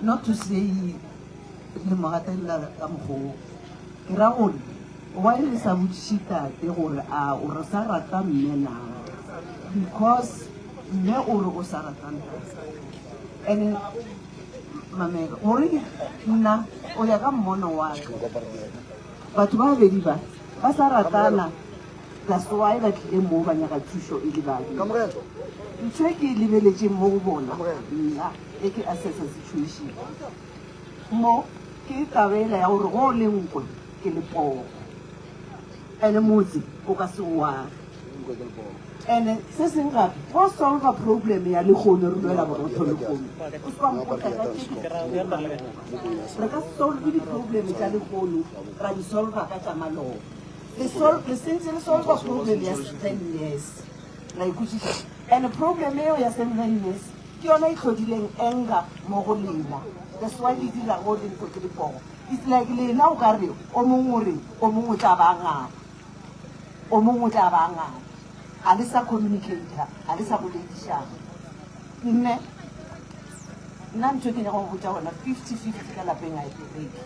Not to say le mo gatelela ka mokgwa wo. Ke ra gore why le sa botšiše tate gore a o re sa rata mme na? Because mme o re o sa rata ntate. And mamela gore nna o ya ka mmono wa ka batho ba babedi ba ba sa ratana that's why ba tlile mo ba nyaka thušo e le babedi. Ntho e ke e lebeletšeng mo go bona nna e ke assessa situation mo ke taba ela ya gore go le nkwe ke lepogo ene motse o ka se o age ene se seng gape go solva problem ya legono re lwela borotho legono o se wa mpotsa ka tše ke re ka solve di-problem tša legono ra di solva ka tša maloba le sol- le sentse le solva problem ya seven years la ikwešiša and problem eo ya seven years Ke yona e hlodileng anger mo go lena. That's why le dira go le ntlo ke lepogo. It's like lena o ka re o mongwe o re o mongwe o tla ba ngala. O mongwe o tla ba ngala. A le sa communicate, a le sa boledišana. Mme nna ntho e ke nyaka go botša gona 50-50 ka lapeng a e bereke.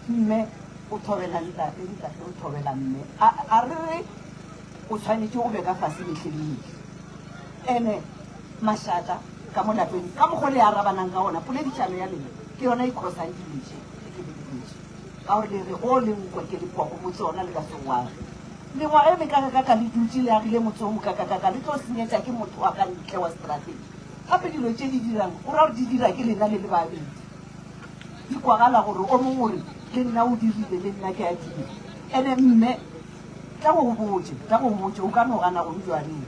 Mme o thobela ntate, ntate o thobela mme. A re re o tshwanetše o be ka fase mehle le mehle. Ene mašata ka mo lapeng, ka mokgo le arabanang ka gona, poledišano ya lena ke yona e khosang dilo tše tše ke di boletše. Ka gore le re go le nkwe ke le poko motse ona le ka se o age. Mengwaga e mekakakaka le dutše le agile motse o mokakakaka le tlo senyetša ke motho wa ka ntle wa seterateng. Gape dilo tše di dirang go ra gore di dira ke lena le le babedi. Di kwagala gore o mongwe o re le nna o dirile le nna ke a dira. Ene mme Tla go go botše, tla go go botše, o ka no gana go bjwaneng.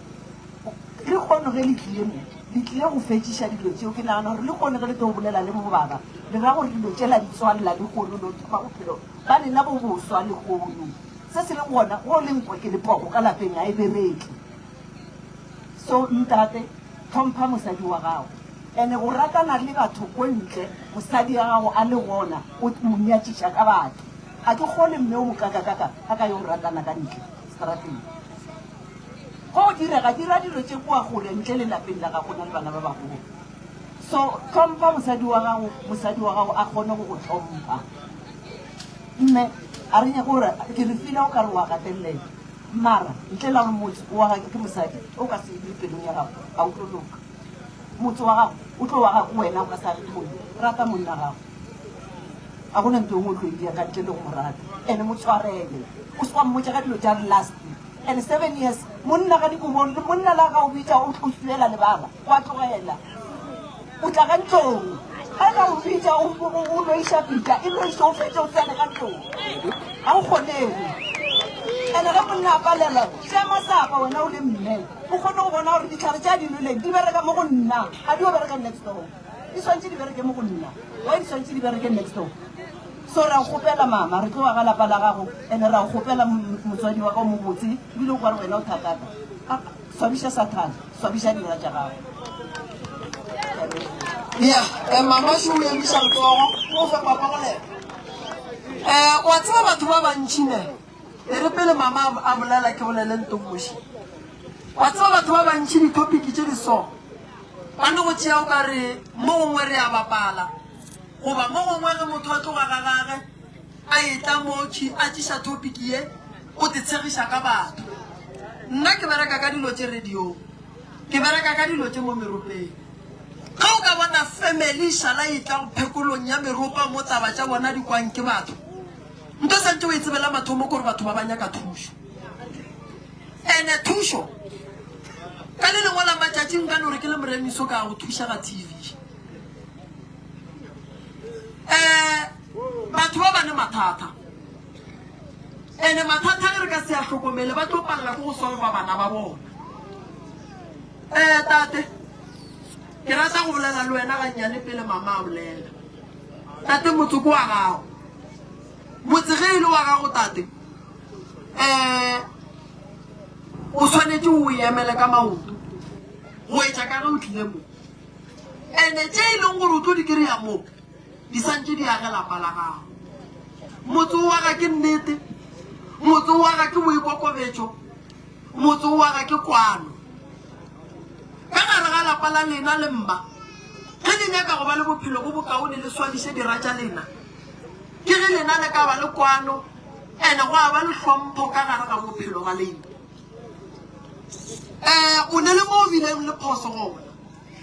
Lehono ge le tlile mo, le tlile go fetšiša dilo tšeo. Ke nagana gore lehono ge le tlo bolela le bobaba, le ra gore dilo tše la di tswalela lehono, lo thoma bophelo ba lena bo boswa lehono. Se se leng gona, go le nkwe ke lepogo ka lapeng ga e bereke. So ntate, hlompha mosadi wa gago. Ene go ratana le batho ko ntle, mosadi ya gago a le gona, o mo nyatšiša ka batho. Ga ke kgole mme o mokakakaka a ka yo ratana ka ntle strateng. Go o direga, dira dilo tše kua kgole ntle le lapeng la gago na le bana ba bagolo. So hlompha mosadi wa gago, mosadi wa gago a kgone go go hlompha. Mme a re nyake gore ke re fila o ka re wa gatelela mara ntle la gore motse wa gage ke mosadi o ka se dire pelong ya gago ga o tlo loka. Motse wa gago o tlo wa gago wena o ka sa re monna rata monna gago. Ga go na ntho e nngwe o tlo e dira ka ntle le go mo rata. And mo tshwarele. O se wa mmotša ka dilo tša last. And seven years, monna ga dikobong, le monna la ga o bitša o tlo swiela lebala, wa tlogela. O tla ka ntlong. Ga ka o bitša o o loiša pitša, e loiše o fetše o tsene ka ntlong. Ga go kgonege. And ge monna a palelwa, tšea matsapa wena o le mme. O kgone go bona gore ditlhare tša di nweleng di bereka mo go nna, ga di yo bereka next door. Di swantše di bereke mo go nna. Why di swantše di bereke next door? So ra go kgopela mama, re tlo aga lapa la gago and ra go kgopela motswadi wa ka o mobotse ebile o kwa re wena o thatata. Swabiša Sathane, swabiša dira tša gago. Ya, eh, mama šo o emiša letsogo, o fe papa go lena. Eh, wa tseba batho ba bantši ne, e re pele mama a bolela ke bolele ntommoši. Wa tseba batho ba bantši ditopiki tše di so, Ba no go tšea o ka re mo gongwe re a bapala, goba mo gongwe ge motho a tloga ga gage a etla mo khi a tšiša topic ye, o te tshegiša ka batho. Nna ke bereka ka dilo tše radiong, ke bereka ka dilo tše mo meropeng. Ge o ka bona family šala e tla go phekolong ya meropa mo taba tša bona di kwang ke batho, nto santše o e tsebela mathomo ke gore batho ba ba nyaka thušo. Ene thušo, ka le lengwe la matšatši nka no re ke le moremiso ka go thuša ga TV. Eh, batho ba ba ne mathata. Ene mathata ge re ka se a hlokomele ba tlo palela ke go solva bana ba bona. Eh, tate, ke rata go bolela le wena gannyane pele mama a bolela. Tate, motse ke wa gago. Motse ge e le wa gago tate, um o swanetše o emele ka maoto go etša ka ge o tlile mo. Ene tše e leng gore o tlo di kry-a mo di santše di age lapa la gago. Motse o aga ke nnete, motse o aga ke boikokobetšo, motse o aga ke kwano. Ka gare ga lapa la lena le mma, ge Ge le nyaka go ba le bophelo bo bokaone le swabiše dira tša lena. Ke ge lena le ka ba le kwano ene gwa ba le hlompho ka gare ga bophelo ba lena. Um o ne le mo o bileng le phoso gona.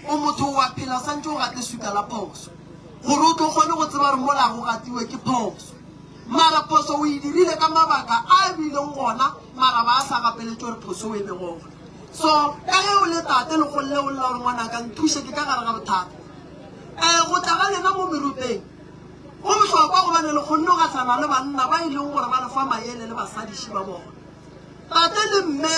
O motho o a phela o santše o gate swika la phoso gore o tlo kgone go tseba gore mola go gatiwe ke phoso. Mara phoso o e dirile ka mabaka a a bileng gona mara ba a sa gapeletše gore phoso e be gona. So ka ge o le tate lekgong leo o lla gore ngwanaka nthuše ke ka gare ga bothata. Um go tla ga lena mo meruteng go bohlokwa gobane le kgonne go gahlana le banna ba e leng gore ba le fa maele le basadiši ba bona. Tate le mme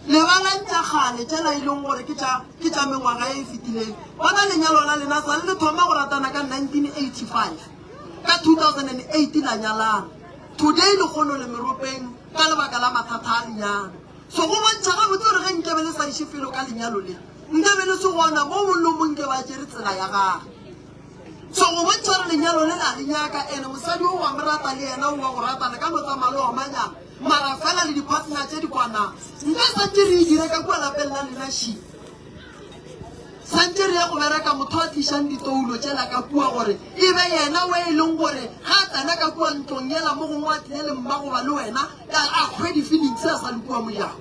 lebalang tša kgale tšela e leng gore ke tša ke tša mengwaga e e fetileng. Bona lenyalo la lena sa le le thoma go ratana ka 1985. Ka 2008 la nyalana. Today lekgono le meropeng ka lebaka la mathata a lenyalo. So go bontšha gabotse gore ge nkebe le sa iše felo ka lenyalo le, nkabe le se gona mo mong le mong nke ba tšere tsela ya gage. So go bontšha gore lenyalo le la le nyaka ene mosadi o wa mo rata le yena o wa go rata le ka no tsamaya le omanyana mara fela le di-partner tše di kwanang. Nka santše re e dire ka kua lapeng la lena shi. Santše re ye go bereka motho a tlišang ditoulo tšela ka kua gore e be yena we e leng gore ga a tsena ka kua ntlong yela mo gongwe a tlile le mma goba le wena a kgwe di-feelings a sa le kua mojako.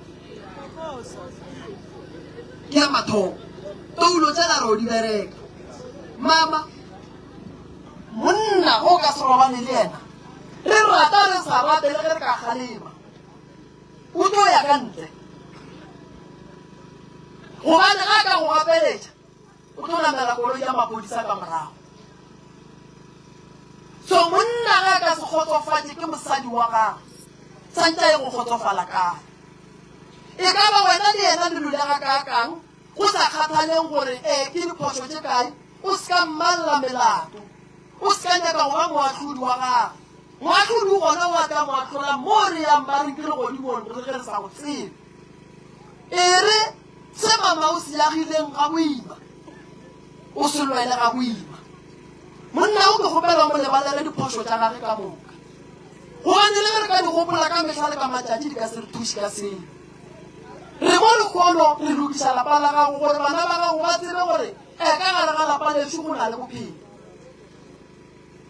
Ke ya mathomo. Toulo tšela re o di bereka. Mama, monna o ka se robale le yena re rata re sa rate le ge re ka kgalema. O tlo ya ka ntle. Gobane ga a ka go gapeletša, o tlo namela koloi ya maphodisa ka morago. So monna ga a ka se kgotsofatše ke mosadi wa gagwe, santše a ye go kgotsofala kae? E ka ba wena le yena le lula gakaakang, go sa kgathaleng gore ee ke diphošo tše kae, o se ka mmalla melato. O se ka nyaka go ba moahlodi wa gagwe. Moahlodi o gona o a tla mo ahlola mo re yang ba re ke legodimong re ge re sa go tsebe. E re se mama o se agileng ga boima, o se lwele ga boima. Monna o ke kgopela o mo lebalele diphošo tša gage ka moka. Gobane le ge re ka di gopola ka mehla le ka matšatši di ka se re thuše ka selo. Re mo lekgono re lokiša lapa la gago gore bana ba gago ba tsebe gore e ka gare ga lapa lešo go na le bophelo.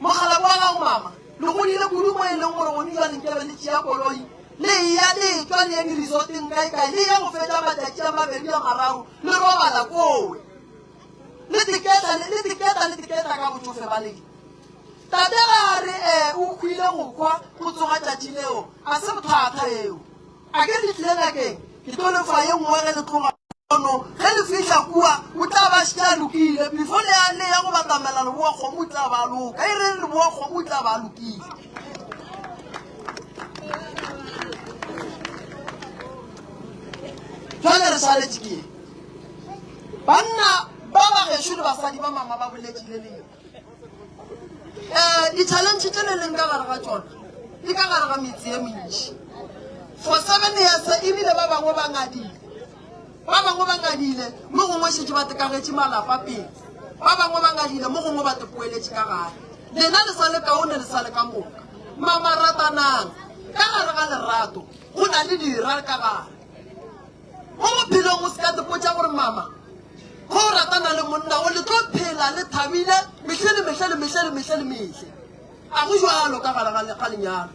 Mokgalabje wa gago, mama, le godile kudu mo e leng gore gone jwale nkebe le tšea koloi le eya le etšwa le ye dirisoteng kaekae le ya go fetša matšatši a mabedi a mararo le robala kowe le teketla le teketla le teketla ka botšofe ba lena. Tate ga a re ee o hwile go hwa go tsoga tšatši leo, a se bothata eo. A ke le tlile ngakeng, ke tlo le fa ye nngwe ge le tloga mono. Ge le fihla kua, o tla ba šetše a lokile. Before le ya, le ya go batamela leboa kgomo, o tla ba a loka. E re leboa kgomo, o tla ba a lokile. Jwale re swaletše ke eng? Banna ba ba gešo le basadi ba mama ba boletše le lena. Um di-challenge tše le leng ka gare ga tšona di ka gare ga metse ye mentši. For seven years ebile ba bangwe ba ngadile, ba bangwe ba ngadile mo gongwe šetše ba tekagetše malapa pele, ba bangwe ba ngadile mo gongwe ba tepoeletše ka gare. Lena le sa le kaone le sa le ka moka. Mama ratanang ka gare ga lerato go na le dira ka gare. Mo bophelong o se ka tepotša gore mama ge o ratana le monna o le tlo phela le thabile mehle le mehle le mehle le mehle le mehle. A go jwalo ka gare ga lenyalo.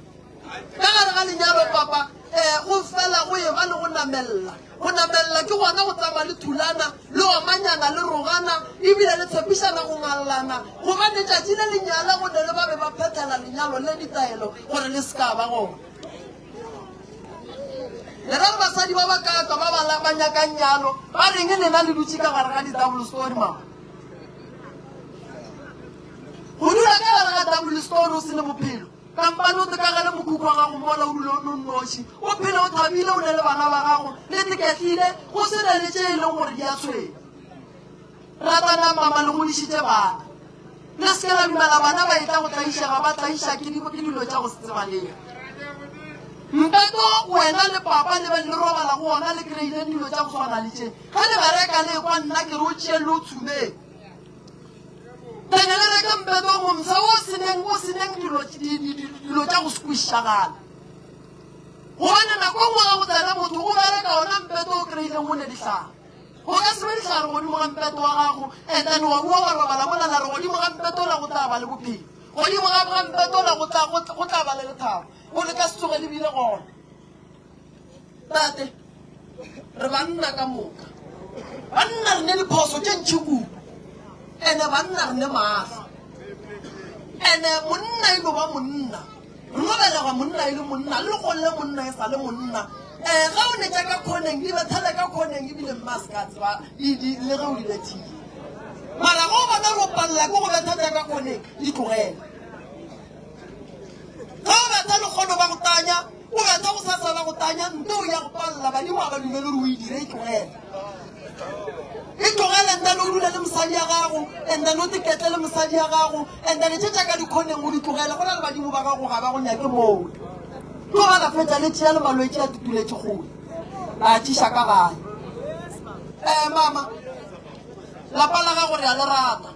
Ka gare ga lenyalo papa um go fela go eba le go namella. Go namella ke gona go tsamaya le thulana le omanyana le rogana ebile le tshepišana go ngallana gobane tšatši le lenyala go ne le ba be ba phethela lenyalo le ditaelo gore le se ka ba gona. Lena le basadi ba bakaaka ba ba ba nyakang nyalo, ba reng lena le dutše ka gare ga di-double story mama? Go dula ka gare ga double story o se ne bophelo. Kampane o tekagele mokhukhu wa gago mola o dule o no nnoši, o phele o thabile o ne le bana ba gago, le teketlile go se na le tše e leng gore di a tshwenya. Ratanang mama le godišitše bana. Le se ke la dumela bana ba etla go tlaišega ba tlaiša ke dilo tša go se tsebalege. Mpeto wena le papa le be le robala go ona le kry-ileng dilo tša go swana le tše. Ge le bereka le ekwa nna ke re o tšee le o tshumeng. Tanya le reke mpeto o momsa o seneng o seneng dilo dilo tša go se kwešišagala. Gobane nako e nngwe ga go tsena motho o bereka ona mpeto o kry-ileng o ne dihlare. Go ka se be dihlare godimo ga mpeto wa gago, and then wa boa wa robala mola la re godimo ga mpeto ola go tla ba le bophelo. Godimo ga ga mpeto ola go tla, go, go tla ba le lethabo. Go le ka se tsoge le bile gona. Tate, re banna ka moka. Banna re ne diphoso tše ntši kudu. Ene banna re ne maatla. Ene monna e no ba monna. Re no belegwa monna e le monna, le legolle monna e sa le monna. Um ge o ne tša ka khoneng, di bethele ka khoneng ebile mma a se ka tseba le ge o di bethile. Mara ge o bona gore o palela ke go betha tša ka khoneng, di tlogele. Ge o betha lekgono ba go tanya, o betha gosasa ba go tanya, nto o ya go palela, badimo ga ba dumele gore o e dire, e tlogele. E tlogele and then o dule le mosadi ya gago, and then o teketle le mosadi ya gago, and then tše tša ka dikhoneng o di tlogele, go na le badimo ba gago ga ba go nyake moo. Tloga la fetša le tšea le malwetši a tutuletše kgole, la a tšiša ka gae. Eh mama, lapa la gago re a le rata.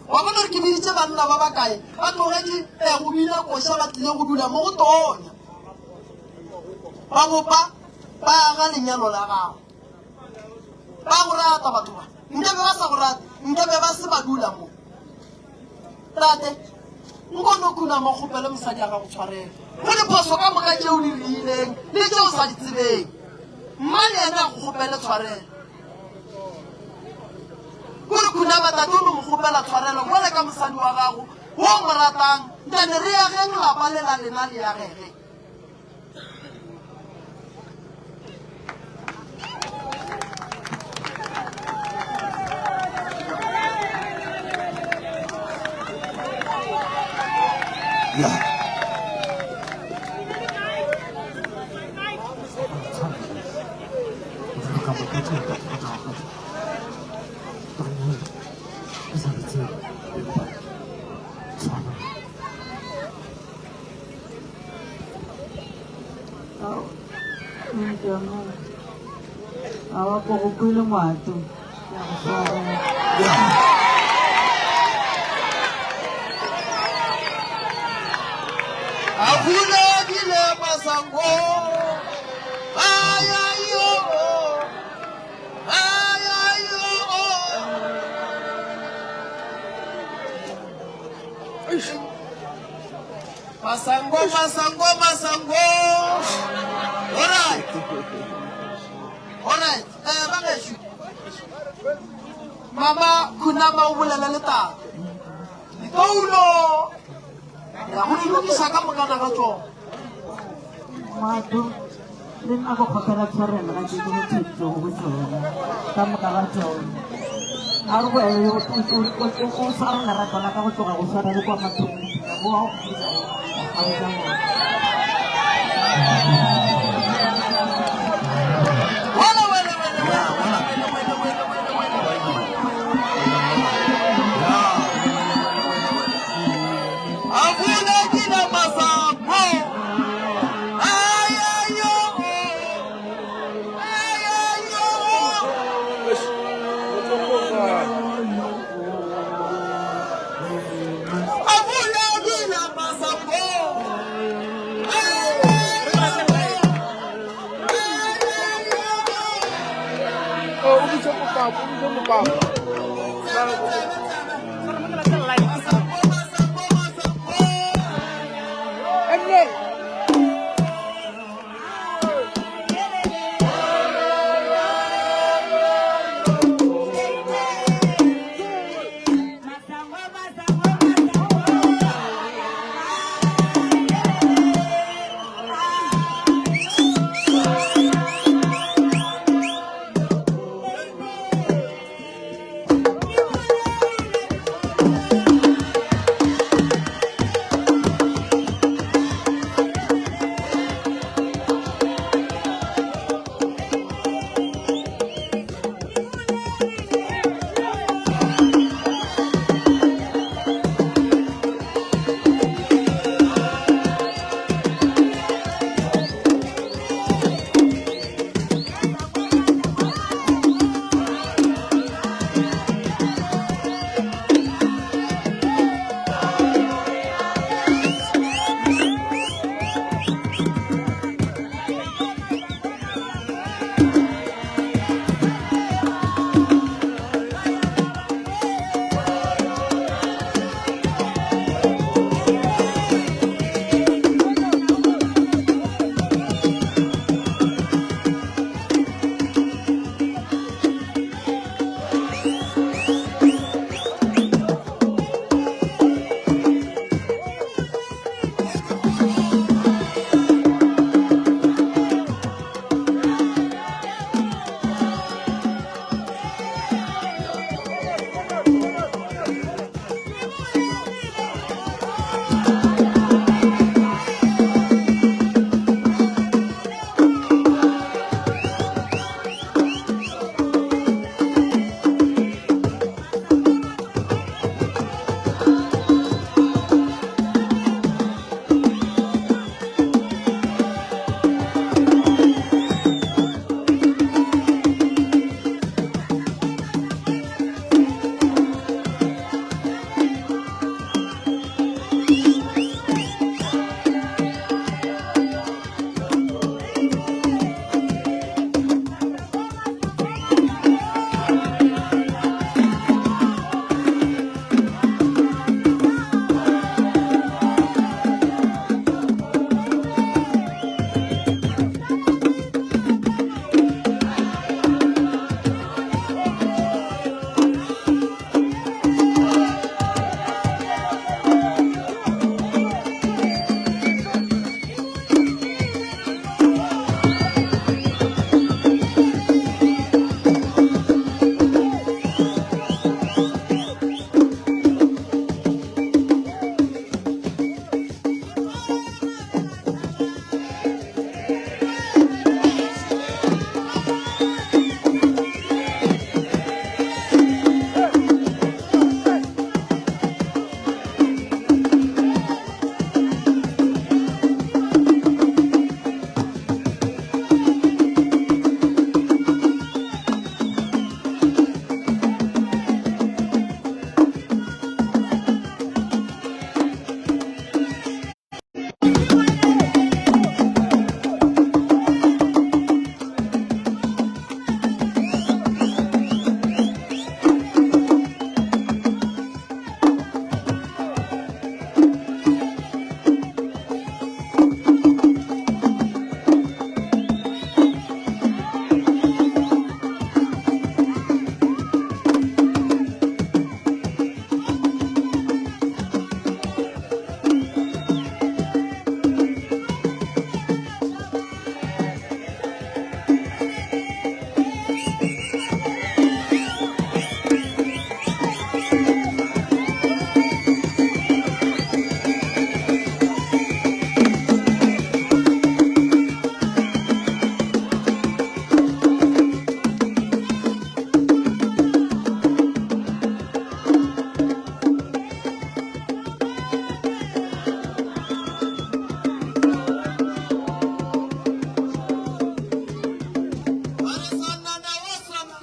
Wa bona gore ke biditše banna ba bakae ba tlogetše eh, go bina koša ba tlile go dula mo go tonya. Ba bopa ba aga lenyalo la gago. Ba go rata batho ba. Nke be ba sa go rate, nke be ba se ba dula mo. Tate, nko no khunama o kgopele mosadi a gago tshwarelo go diphoso ka moka tšeo di riileng le tšeo sa di tsebeng. Mma le yena a go kgopele tshwarelo. Kore khunama tate o no mo kgopela tshwarelo bjale ka mosadi wa gago wo o mo ratang, ntane re ageng lapa le la lena le agege. Yeah. Awa ko go kwele ngwato ya go swarela. Akula kile masango ayayo ayayo. Masango masango masango. Alright. Alright. Eh ba gešo. Mama khunama o bolela le tate. Ditoulo ya go di lokiša ka mokana ga tšona. Ngwato le nna go kgopela tshwarelo ga ke ke thutso go tsona ka moka ga tsona. A re go o swara lerato la ka go tloga go swana le kwa mathomong go a go a botsa ngwana. Wele wele wele wele wele wele wele wele wele wele. Akuna kila masango. Ayayo. Ayayo. Akuna kila masango. Oh, o bitše mopapa, o bitše mopapa.